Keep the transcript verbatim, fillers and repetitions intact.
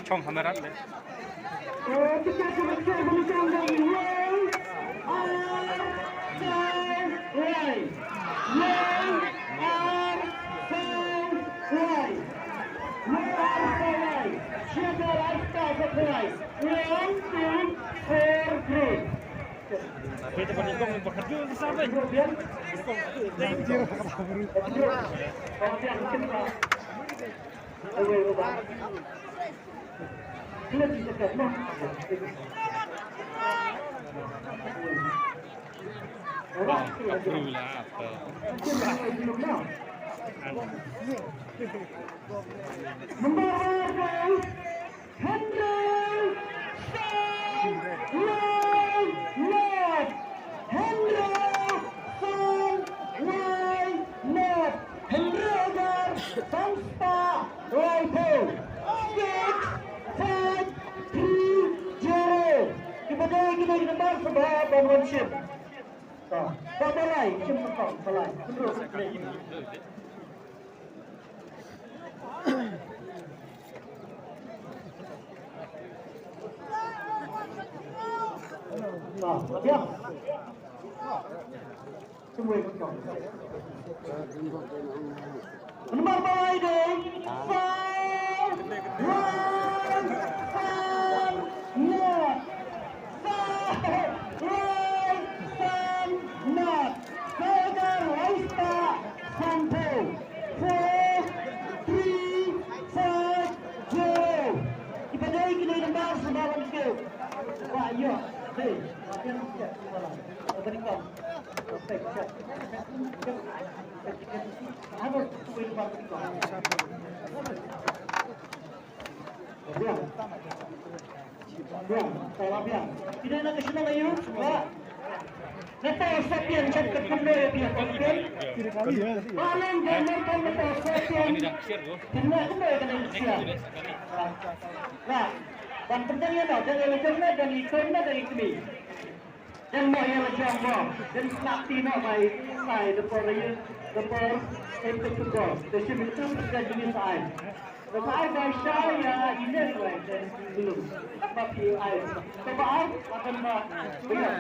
Chong hamera le. One, two, four, green. Number one, Henry Song Wai North. Henry Song Wai North. Hynriew hajar san spah laiphew. Six five three zero. Kiba dei kine ki number sha ba ban wan shim. To, ba balai, shim ka kong, balai. Hynriew six three. Number five, eh? Five, one, five, not. Five, one, five, not. Five, one, five, something. Four, three, five, zero. Kiba dei kine number sha ba ban kiew. Ba ïoh. Dei. Ba ïoh. Ba ïoh. Ba ïoh. Ba ïoh. Ba ïoh. Biang. Biang. Tara biang. Phi dei na ka shnong aïu? Ba. Nangta sa biang, check ka kumno ïa biang. Ba leng da nangta sa biang. Phi na kumno ïa ka nang sia. Ba. Ban pynjah ïa no, jang ïa la jong na, jang ïa kong na, jang ïa kmie. Dang mo ïa la jong mo. Dang snak ti no bai sai da por ïa da por em te tu ko. Te shi min tu ka jini sai. Da sai bai sai ïa ine bai dang belum. Ba pi ai. Ka ba ai akan ba. Ba ïa.